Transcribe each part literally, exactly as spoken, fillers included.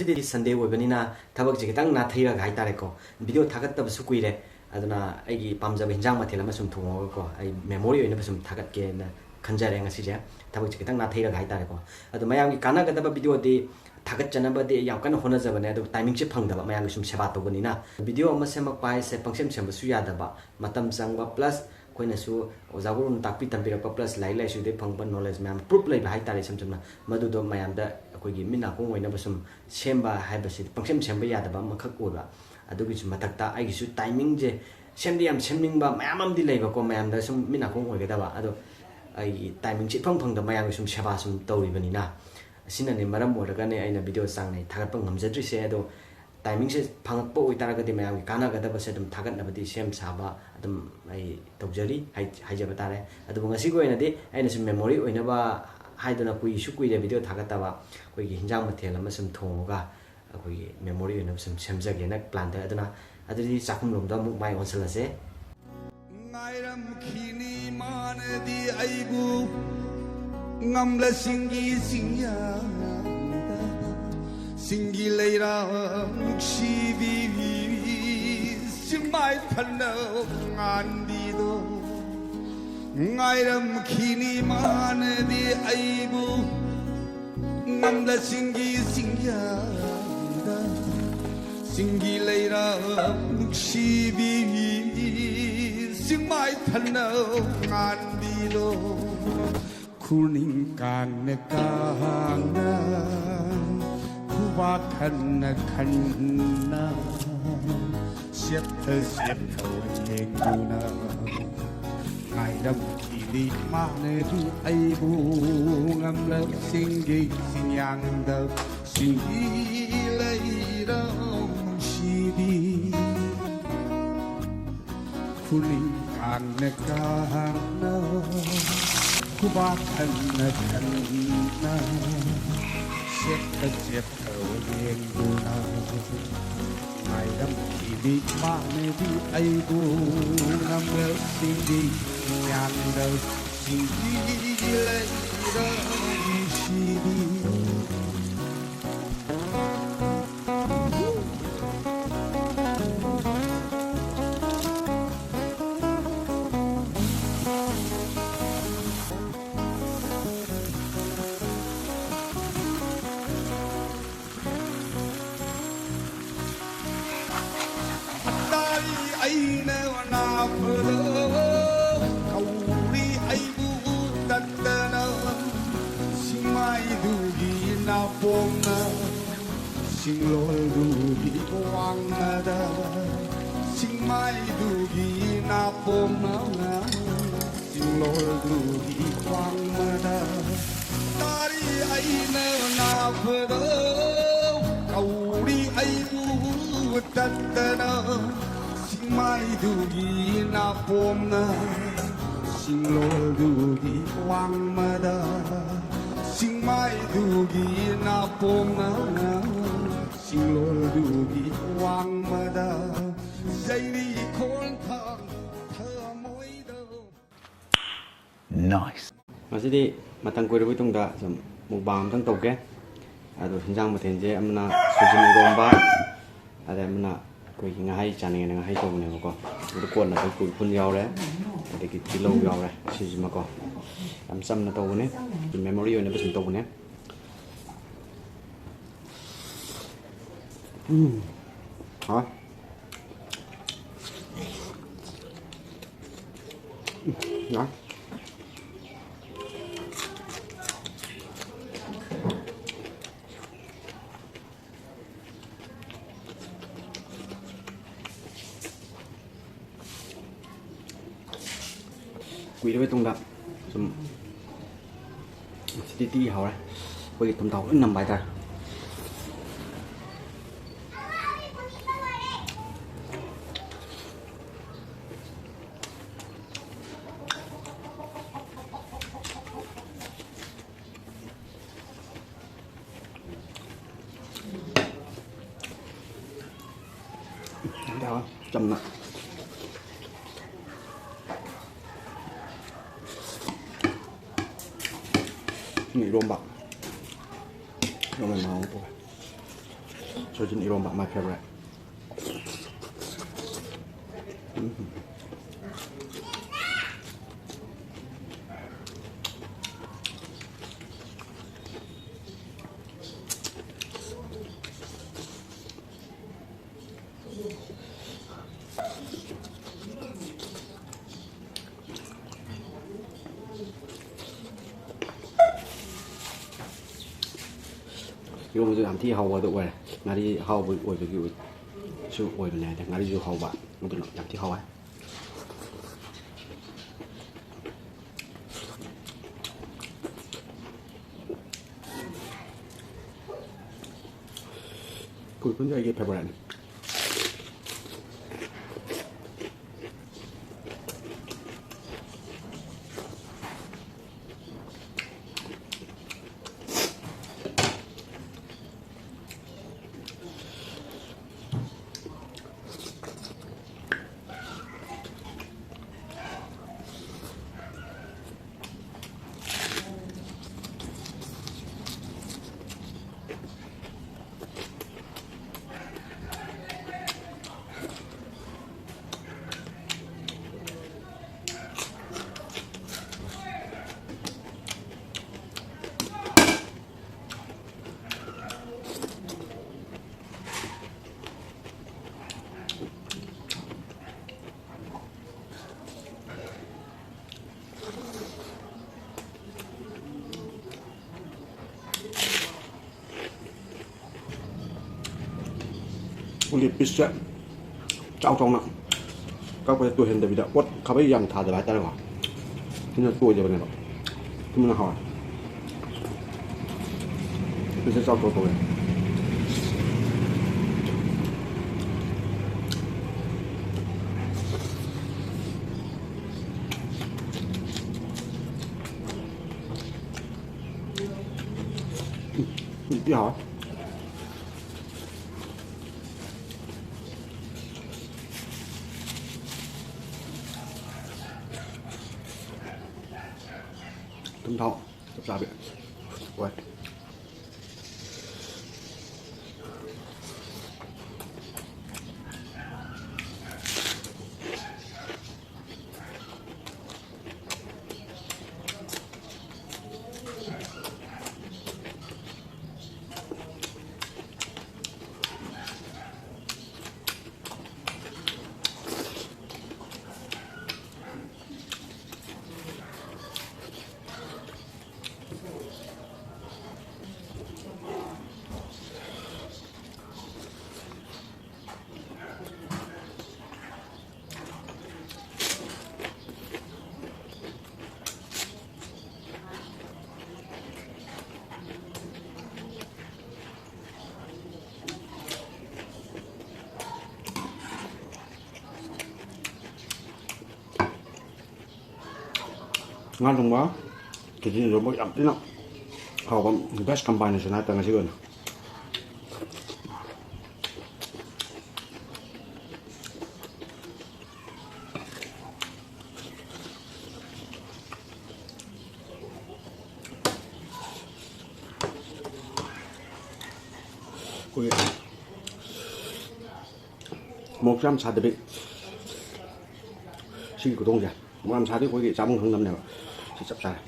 ꯉꯁꯤꯗꯤ Sunday ꯑꯣꯏꯕꯅꯤꯅ ꯊꯕꯛꯁꯦ ꯈꯤꯇꯪ ꯅꯥꯊꯩꯔꯒ ꯍꯥꯏꯇꯥꯔꯦꯀꯣ, video ꯊꯥꯒꯠꯇꯕꯁꯨ ꯀꯨꯏꯔꯦ꯫ ꯑꯗꯨꯅ ꯑꯩꯒꯤ ꯄꯥꯝꯖꯕ ꯍꯤꯟꯖꯥꯡ ꯃꯊꯦꯜ ꯑꯃ ꯁꯨꯝ ꯊꯣꯡꯉꯒꯀꯣ, ꯑꯩ memory ꯑꯣꯏꯅꯕ ꯁꯨꯝ ꯊꯥꯒꯠꯀꯦꯅ ꯈꯟꯖꯔꯦ ꯉꯁꯤꯁꯦ꯫ ꯊꯕꯛꯁꯦ ꯈꯤꯇꯪ ꯅꯥꯊꯩꯔꯒ ꯍꯥꯏꯇꯥꯔꯦꯀꯣ꯫ ꯑꯗꯣ ꯃꯌꯥꯝꯒꯤ ꯀꯥꯟꯅꯒꯗꯕ videoꯗꯤ ꯊꯥꯒꯠꯆꯅꯕꯗꯤ ꯌꯥꯝ ꯀꯟꯅ ꯍꯣꯠꯅꯖꯕꯅꯦ, ꯑꯗꯨ timingꯁꯦ ꯐꯪꯗꯕ, ꯃꯌꯥꯝꯒꯤ ꯁꯨꯝ ꯁꯦꯕꯥ ꯇꯧꯕꯅꯤꯅ꯫ Video ꯑꯃ ꯁꯦꯝꯃꯛꯄ ꯍꯥꯏꯁꯦ ꯄꯪꯁꯦꯝ ꯁꯦꯝꯕꯁꯨ ꯌꯥꯗꯕ, ꯃꯇꯝ ꯆꯪꯕ, plus ꯑꯩꯈꯣꯏꯅꯁꯨ ꯑꯣꯖꯥ ꯒꯨꯔꯨꯅ ꯇꯥꯛꯄꯤ ꯇꯝꯕꯤꯔꯛꯄ, plus ꯂꯥꯏꯔꯤꯛ ꯂꯥꯏꯁꯨꯗꯒꯤ ꯐꯪꯕ knowledge ꯃꯌꯥꯝ, proof ꯂꯩꯕ ꯍꯥꯏꯇꯥꯔꯦ, ꯏꯁꯝ ꯁꯝꯅ ꯃꯗꯨꯗꯣ ꯃꯌꯥꯝꯗ ꯑꯩꯈꯣꯏꯒꯤ ꯃꯤꯠ ꯅꯥꯀꯣꯡ ꯑꯣꯏꯅꯕ ꯁꯨꯝ ꯁꯦꯝꯕ ꯍꯥꯏꯕꯁꯤꯗꯤ ꯄꯪꯁꯦꯝ ꯁꯦꯝꯕ ꯌꯥꯗꯕ ꯑꯃꯈꯛ ꯑꯣꯏꯕ꯫ ꯑꯗꯨꯒꯤꯁꯨ ꯃꯊꯛꯇ ꯑꯩꯒꯤꯁꯨ timingꯁꯦ ꯁꯦꯝꯗꯤ ꯌꯥꯝ ꯁꯦꯝꯅꯤꯡꯕ ꯃꯌꯥꯝ ꯑꯃꯗꯤ ꯂꯩꯕꯀꯣ, ꯃꯌꯥꯝꯗ ꯁꯨꯝ ꯃꯤꯠ ꯅꯥꯀꯣꯡ ꯑꯣꯏꯒꯗꯕ, ꯑꯗꯣ ꯑꯩꯒꯤ timingꯁꯦ ꯏꯐꯪ ꯐꯪꯗꯕ, ꯃꯌꯥꯝꯒꯤ ꯁꯨꯝ ꯁꯦꯕꯥ ꯁꯨꯝ ꯇꯧꯔꯤꯕꯅꯤꯅ꯫ ꯑꯁꯤꯅꯅꯦ ꯃꯔꯝ ꯑꯣꯏꯔꯒꯅꯦ ꯑꯩꯅ video ꯆꯥꯡ ꯅꯥꯏ ꯊꯥꯒꯠꯄ ꯉꯝꯖꯗ꯭ꯔꯤꯁꯦ꯫ ꯑꯗꯣ timingꯁꯦ ꯐꯪꯉꯛꯄ ꯑꯣꯏꯇꯥꯔꯒꯗꯤ ꯃꯌꯥꯝꯒꯤ ꯀꯥꯟꯅꯒꯗꯕꯁꯦ ꯑꯗꯨꯝ ꯊꯥꯒꯠꯅꯕꯗꯤ ꯁꯦꯝ ꯁꯥꯕ ꯑꯗꯨꯝ ꯑꯩ ꯇꯧꯖꯔꯤ, ꯍꯥꯏ-, ꯍꯥꯏꯖꯕ ꯇꯥꯔꯦ꯫ ꯑꯗꯨꯕꯨ ꯉꯁꯤꯒꯤ ꯑꯣꯏꯅꯗꯤ ꯑꯩꯅ ꯁꯨꯝ memory ꯑꯣꯏꯅꯕ ꯍꯥꯏꯗꯨꯅ ꯀꯨꯏꯁꯨ ꯀꯨꯏꯔꯦ video ꯊꯥꯒꯠꯇꯕ, ꯑꯩꯈꯣꯏꯒꯤ ꯍꯤꯟꯖꯥꯡ ꯃꯊꯦꯜ ꯑꯃ ꯁꯨꯝ ꯊꯣꯡꯉꯒ ꯑꯩꯈꯣꯏꯒꯤ memory ꯑꯣꯏꯅꯕ ꯁꯨꯝ ꯁꯦꯝꯖꯒꯦꯅ plan ꯇꯧꯋꯦ꯫ ꯑꯗꯨꯅ ꯑꯗꯨꯗꯤ ꯆꯥꯛꯈꯨꯝꯂꯣꯝꯗ ꯑꯃꯨꯛ ꯃꯥꯏ ꯑꯣꯟꯁꯤꯜꯂꯁꯦ꯫ ꯉꯥꯏꯔꯝꯈꯤꯅꯤ ꯃꯥꯅꯗꯤ ꯑꯩꯕꯨ ꯉꯝꯂꯁꯤꯡꯒꯤ ꯆꯤꯡꯌꯥꯗ, ꯆꯤꯡꯒꯤ ꯂꯩꯔꯥ ꯅꯨꯡꯁꯤꯕꯤ ꯆꯤꯡꯃꯥꯏ ꯊꯟꯅ ꯉꯥꯟꯕꯤꯗꯣ꯫ ꯉꯥꯏꯔꯝꯈꯤꯅꯤ ꯃꯥꯅꯗꯤ ꯑꯩꯕꯨ ꯉꯝꯂꯁꯤꯡꯒꯤ ꯆꯤꯡꯌꯥꯗ, ꯆꯤꯡꯒꯤ ꯂꯩꯔꯥ ꯅꯨꯡꯁꯤꯕꯤ ꯆꯤꯡꯃꯥꯏ ꯊꯟꯅ ꯉꯥꯟꯕꯤꯗꯣ꯫ ꯈꯨꯅꯤꯡ ꯀꯥꯡꯅ ꯀꯥꯡꯅ, ꯈꯨꯕꯥꯛ ꯈꯟꯅ ꯈꯟꯅ, ꯁꯦꯠꯊ ꯁꯦꯠꯊ ꯌꯦꯡꯗꯨꯅ ꯉꯥꯏꯔꯝꯈꯤꯅꯤ ꯃꯥꯅꯗꯤ ꯑꯩꯕꯨ ꯉꯝꯂꯁꯤꯡꯒꯤ ꯆꯤꯡꯌꯥꯡꯗ꯫ ꯆꯤꯡꯒꯤ ꯂꯩꯔꯥ ꯅꯨꯡꯁꯤꯕꯤ ꯈꯨꯅꯤꯡ ꯀꯥꯡꯅ ꯀꯥꯡꯅ, ꯈꯨꯕꯥꯛ ꯈꯟꯅ ꯈꯟꯅ, ꯁꯦꯠꯊ ꯁꯦꯠꯊ ꯌꯦꯡꯗꯨꯅ ꯉꯥꯏꯔꯝꯈꯤꯅꯤ ꯃꯥꯅꯗꯤ ꯑꯩꯕꯨ ꯉꯝꯂꯁꯤꯡꯒꯤ ꯌꯥꯡꯗ꯫ ꯆꯤꯡꯒꯤ ꯂꯩꯔꯥ ꯅꯨꯡꯁꯤꯕꯤ ꯆꯤꯡꯂꯣꯜꯗꯨꯒꯤ ꯋꯥꯡꯃꯗ ꯁꯤꯡꯃꯥꯏꯗꯨꯒꯤ ꯅꯥꯄꯣꯝꯅ, ꯆꯤꯡꯂꯣꯜꯗꯨꯒꯤ ꯋꯥꯡꯃꯗ ꯇꯥꯔꯤ ꯑꯩꯅ ꯅꯥꯕꯗ, ꯀꯧꯔꯤ ꯑꯩꯕꯨ ꯇꯠꯇꯅ, ꯁꯤꯡꯃꯥꯏꯗꯨꯒꯤ ꯅꯥꯄꯣꯝꯅ, ꯆꯤꯡꯂꯣꯜꯗꯨꯒꯤ ꯋꯥꯡꯃꯗ, ꯁꯤꯡꯃꯥꯏꯗꯨꯒꯤ ꯅꯥꯄꯣꯝꯅ, ꯆꯤꯡꯂꯣꯜꯗꯨꯒꯤ ꯋꯥꯡꯃꯗ ꯌꯩꯔꯤ ꯈꯣꯟꯊꯥꯡ ꯊꯃꯣꯏꯗ꯫ Nice. ꯉꯁꯤꯗꯤ ꯃꯇꯝ ꯀꯨꯏꯔꯕꯒꯤ ꯇꯨꯡꯗ ꯁꯨꯝ mukbang ꯑꯝꯇꯪ ꯇꯧꯒꯦ꯫ ꯑꯗꯣ ꯍꯤꯟꯖꯥꯡ ꯃꯊꯦꯜꯁꯦ ꯑꯃꯅ ꯁꯣꯏꯖꯤꯟ ꯏꯔꯣꯝꯕ, ꯑꯗꯩ ꯑꯃꯅ ꯑꯩꯈꯣꯏꯒꯤ ꯉꯥꯍꯩ ꯆꯥꯅꯤꯡꯉꯦꯅ ꯉꯥꯍꯩ ꯇꯧꯕꯅꯦꯕꯀꯣ꯫ ꯑꯗꯨ ꯀꯣꯟꯅ ꯑꯩꯈꯣꯏ ꯀꯨ-, ꯎꯐꯨꯟ ꯌꯥꯎꯔꯦ, ꯑꯗꯒꯤ ꯇꯤꯜꯍꯧ ꯌꯥꯎꯔꯦ꯫ ꯁꯤꯁꯤꯃꯀꯣ ꯌꯥꯝ ꯆꯝꯅ ꯇꯧꯕꯅꯦ, memory ꯑꯣꯏꯅꯕ ꯁꯨꯝ ꯇꯧꯕꯅꯦ꯫ ꯎꯝ꯫ ꯍꯥꯎ꯫ ꯎꯝ, ꯌꯥꯏ꯫ ꯀꯨꯏꯔꯕ ꯃꯇꯨꯡꯗ ꯁꯨꯝ acidity ꯍꯧꯔꯦ꯫ ꯑꯩꯈꯣꯏꯒꯤ ꯊꯨꯝ ꯊꯥꯎ ꯂꯣꯏ ꯅꯝꯕ ꯍꯥꯏꯇꯥꯔꯦ꯫ ꯆꯝꯅ꯫ ꯏꯔꯣꯝꯕ꯫ ꯏꯔꯣꯝꯕ ꯃꯍꯥꯎ ꯑꯃ ꯊꯣꯛꯑꯦ꯫ ꯁꯣꯏꯖꯤꯟ ꯏꯔꯣꯝꯕ, my favorite꯫ ꯎꯝ꯫ ꯏꯔꯣꯝꯕꯁꯨ ꯌꯥꯝ ꯊꯤ ꯍꯥꯎꯕ ꯑꯗꯨ ꯑꯣꯏꯔꯦ꯫ ꯉꯥꯔꯤ ꯑꯍꯥꯎꯕ ꯑꯣꯏꯕꯒꯤ ꯑꯣꯏ-, ꯁꯨ ꯑꯣꯏꯕꯅꯦ ꯍꯥꯏꯗꯤ, ꯉꯥꯔꯤꯁꯨ ꯍꯥꯎꯕ, ꯑꯗꯨꯅ ꯌꯥꯝ ꯊꯤ ꯍꯥꯎꯋꯦ꯫ ꯄꯨꯔꯤ ꯄꯨꯟꯁꯦ ꯑꯩꯒꯤ ꯐꯦꯕꯣꯔꯥꯏꯠꯅꯤ꯫ ꯎꯂꯤ ꯄꯤꯁꯁꯦ ꯆꯥꯎ ꯆꯥꯎꯅ ꯀꯛꯄꯁꯦ ꯇꯣꯏꯍꯟꯗꯕꯤꯗ, ꯄꯣꯠ ꯈꯥꯕꯩ ꯌꯥꯝ ꯊꯥꯗꯕ ꯍꯥꯏꯇꯥꯔꯦꯀꯣ꯫ ꯁꯤꯅ ꯇꯣꯏꯗꯕꯅꯦꯕ꯫ ꯁꯤꯅ ꯍꯥꯎꯋꯦ꯫ ꯄꯤꯁꯁꯦ ꯆꯥꯎ ꯆꯥꯎ ꯇꯧꯋꯦ꯫ ꯎꯝ, ꯎꯇꯤ ꯍꯥꯎꯋꯦ꯫ ꯊꯨꯝ ꯊꯥꯎ ꯆꯞ ꯆꯥꯕꯤ ꯑꯣꯏ꯫ ꯉꯥ ꯊꯣꯡꯕ, ꯈꯦꯆꯤ ꯊꯣꯡꯕ ꯌꯥꯝ ꯊꯤꯅ ꯍꯥꯎꯕ, best combination ꯍꯥꯏꯇꯥꯔꯦ ꯉꯁꯤꯒꯤ ꯑꯣꯏꯅ꯫ ꯑꯩꯈꯣꯏꯒꯤ ꯃꯣꯔꯣꯛꯁꯨ ꯌꯥꯝ ꯁꯥꯗꯕꯤ, ꯁꯤꯒꯤ ꯈꯨꯊꯣꯡꯁꯦ ꯃꯣꯔꯣꯛ ꯌꯥꯝ ꯁꯥꯗꯤ ꯑꯩꯈꯣꯏꯒꯤ ꯆꯥꯐꯝ ꯈꯪꯗꯕꯅꯦꯕ꯫ ꯁꯤ ꯆꯞ ꯆꯥꯔꯦ꯫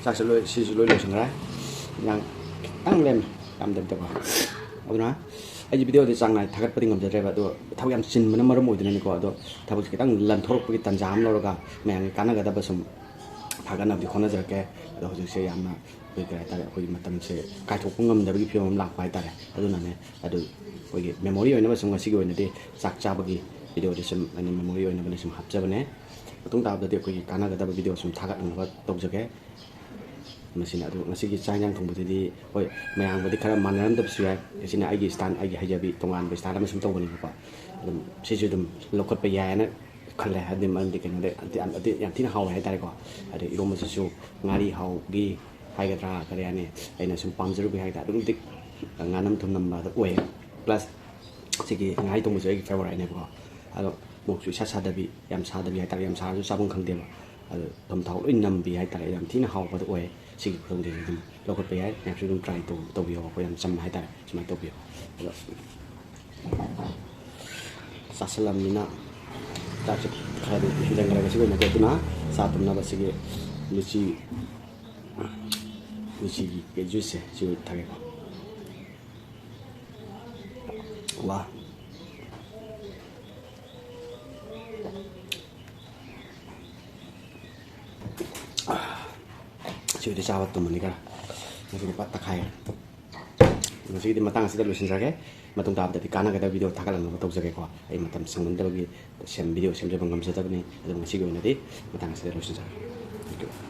ꯆꯥꯛꯁꯦ ꯂꯣꯏ, ꯁꯤꯁꯨ ꯂꯣꯏ ꯂꯣꯏꯁꯤꯟꯈ꯭ꯔꯦ꯫ ꯏꯟꯖꯥꯡ ꯈꯤꯇꯪ ꯂꯦꯝꯃꯦ, ꯌꯥꯝꯗꯕꯤꯗꯀꯣ꯫ ꯑꯗꯨꯅ ꯑꯩꯒꯤ videoꯗꯤ ꯆꯥꯡ ꯅꯥꯏ ꯊꯥꯒꯠꯄꯗꯤ ꯉꯝꯖꯗ꯭ꯔꯦꯕ, ꯑꯗꯣ ꯊꯕꯛ ꯌꯥꯝ ꯆꯤꯟꯕꯅ ꯃꯔꯝ ꯑꯣꯏꯗꯨꯅꯅꯤꯀꯣ꯫ ꯑꯗꯣ ꯊꯕꯛꯁꯦ ꯈꯤꯇꯪ ꯂꯟꯊꯣꯔꯛꯄꯒꯤ ꯇꯥꯟꯖꯥ ꯑꯃ ꯂꯧꯔꯒ ꯃꯌꯥꯝꯒꯤ ꯀꯥꯟꯅꯒꯗꯕ ꯁꯨꯝ ꯊꯥꯒꯠꯅꯕꯗꯤ ꯍꯣꯠꯅꯖꯔꯛꯀꯦ꯫ ꯑꯗꯣ ꯍꯧꯖꯤꯛꯁꯦ ꯌꯥꯝꯅ ꯑꯩꯈꯣꯏ ꯀꯩ ꯍꯥꯏꯇꯥꯔꯦ, ꯑꯩꯈꯣꯏꯒꯤ ꯃꯇꯝꯁꯦ ꯀꯥꯏꯊꯣꯛꯄ ꯉꯝꯗꯕꯒꯤ ꯐꯤꯕꯝ ꯑꯃ ꯂꯥꯛꯄ ꯍꯥꯏꯇꯥꯔꯦ꯫ ꯑꯗꯨꯅꯅꯦ, ꯑꯗꯨ ꯑꯩꯈꯣꯏꯒꯤ memory ꯑꯣꯏꯅꯕ ꯁꯨꯝ ꯉꯁꯤꯒꯤ ꯑꯣꯏꯅꯗꯤ ꯆꯥꯛ ꯆꯥꯕꯒꯤ videoꯗꯤ ꯁꯨꯝ ꯑꯩꯅ memory ꯑꯣꯏꯅꯕꯅ ꯁꯨꯝ ꯍꯥꯞꯆꯕꯅꯦ꯫ ꯃꯇꯨꯡ ꯇꯥꯕꯗꯗꯤ ꯑꯩꯈꯣꯏꯒꯤ ꯀꯥꯟꯅꯒꯗꯕ video ꯁꯨꯝ ꯊꯥꯒꯠꯅꯕ ꯇꯧꯖꯒꯦ꯫ ꯃꯁꯤꯅ ꯑꯗꯨ ꯉꯁꯤꯒꯤ ꯆꯥꯛ ꯏꯟꯖꯥꯡ ꯊꯣꯡꯕꯗꯨꯗꯤ ꯍꯣꯏ, ꯃꯌꯥꯝꯒꯗꯤ ꯈꯔ ꯃꯥꯟꯅꯔꯝꯗꯕꯁꯨ ꯌꯥꯏ꯫ ꯁꯤꯅ ꯑꯩꯒꯤ style, ꯑꯩꯒꯤ ꯍꯩꯖꯕꯤ, ꯇꯣꯉꯥꯟꯕ style ꯑꯃ ꯁꯨꯝ ꯇꯧꯕꯅꯦꯕꯀꯣ꯫ ꯑꯗꯨꯝ ꯁꯤꯁꯨ ꯑꯗꯨꯝ ꯂꯧꯈꯠꯄ ꯌꯥꯏ ꯍꯥꯏꯅ ꯈꯜꯂꯦ꯫ ꯍꯥꯏꯗꯤ ꯃꯔꯝꯗꯤ ꯀꯩꯅꯣꯗ ꯌꯥꯝ, ꯌꯥꯝ, ꯌꯥꯝ ꯊꯤꯅ ꯍꯥꯎꯋꯦ ꯍꯥꯏꯇꯥꯔꯦꯀꯣ꯫ ꯍꯥꯏꯗꯤ ꯏꯔꯣꯝꯕꯁꯤꯁꯨ ꯉꯥꯔꯤ ꯍꯥꯎꯕꯒꯤ ꯍꯥꯏꯒꯗ꯭ꯔꯥ ꯀꯔꯤ ꯍꯥꯏꯅꯤ, ꯑꯩꯅ ꯁꯨꯝ ꯄꯥꯝꯖꯔꯨꯕꯒꯤ ꯍꯥꯏꯇꯥꯔꯦ꯫ ꯑꯗꯨꯛꯀꯤ ꯃꯇꯤꯛ ꯉꯥꯅꯝ ꯊꯨꯝꯅꯝꯕ ꯑꯗꯨ ꯑꯣꯏꯌꯦ꯫ Plus ꯁꯤꯒꯤ ꯉꯥꯍꯩ ꯊꯣꯡꯕꯁꯨ ꯑꯩꯒꯤ favouriteꯅꯦꯕꯀꯣ꯫ ꯑꯗꯣ ꯃꯣꯔꯣꯛꯁꯨ ꯏꯁꯥ ꯁꯥꯗꯕꯤ, ꯌꯥꯝ ꯁꯥꯗꯕꯤ ꯍꯥꯏꯇꯥꯔꯦ, ꯌꯥꯝ ꯁꯥꯔꯁꯨ ꯆꯥꯐꯝ ꯈꯪꯗꯦꯕ꯫ ꯑꯗꯣ ꯊꯨꯝ ꯊꯥꯎ ꯂꯣꯏ ꯅꯝꯕꯤ ꯍꯥꯏꯇꯥꯔꯦ, ꯌꯥꯝ ꯊꯤꯅ ꯍꯥꯎꯕꯗꯣ ꯑꯣꯏꯌꯦ꯫ ꯁꯤꯒꯤ ꯈꯨꯊꯣꯡꯁꯤꯁꯨ ꯑꯗꯨꯝ ꯂꯧꯈꯠꯄ ꯌꯥꯏ, ꯃꯌꯥꯝꯁꯨ ꯑꯗꯨꯝ try ꯇꯧ-, ꯇꯧꯕꯤꯌꯣ꯫ ꯑꯩꯈꯣꯏ ꯌꯥꯝ ꯆꯝꯅ ꯍꯥꯏꯇꯥꯔꯦ, ꯁꯨꯃꯥꯏꯅ ꯇꯧꯕꯤꯌꯣ꯫ ꯑꯗꯣ ꯆꯥꯁꯜꯂꯝꯅꯤꯅ ꯆꯥꯛꯁꯦ ꯈꯔꯗꯤ ꯍꯦꯟꯖꯟꯈ꯭ꯔꯦ ꯉꯁꯤꯒꯤ ꯑꯣꯏꯅꯗꯤ꯫ ꯑꯗꯨꯅ ꯆꯥ ꯇꯨꯝꯅꯕ ꯁꯤꯒꯤ ꯂꯤꯆꯤ, ꯂꯤꯆꯤꯒꯤ juiceꯁꯦ ꯁꯤ ꯑꯣꯏꯅ ꯊꯛꯒꯦꯀꯣ꯫ ꯋꯥ꯫ ꯁꯤꯕꯨꯗꯤ ꯆꯥꯕ ꯇꯨꯝꯃꯅꯤ ꯈꯔ꯫ ꯉꯁꯤꯗꯤ ꯄꯠ ꯇꯛꯈꯥꯏꯔꯦ꯫ ꯉꯁꯤꯒꯤꯗꯤ ꯃꯇꯥꯡ ꯑꯁꯤꯗ ꯂꯣꯏꯁꯤꯟꯖꯔꯒꯦ꯫ ꯃꯇꯨꯡ ꯇꯥꯕꯗꯗꯤ ꯀꯥꯟꯅꯒꯗꯕ video ꯊꯥꯒꯠꯂꯛꯅꯕ ꯇꯧꯖꯒꯦꯀꯣ꯫ ꯑꯩ ꯃꯇꯝ ꯁꯪꯃꯟꯗꯕꯒꯤ ꯁꯦꯝ, video ꯁꯦꯝꯖꯕ ꯉꯝꯖꯗꯕꯅꯤ꯫ ꯑꯗꯨꯕꯨ ꯉꯁꯤꯒꯤ ꯑꯣꯏꯅꯗꯤ ꯃꯇꯥꯡ ꯑꯁꯤꯗ ꯂꯣꯏꯁꯤꯟꯖꯔꯒꯦ꯫ Thank you꯫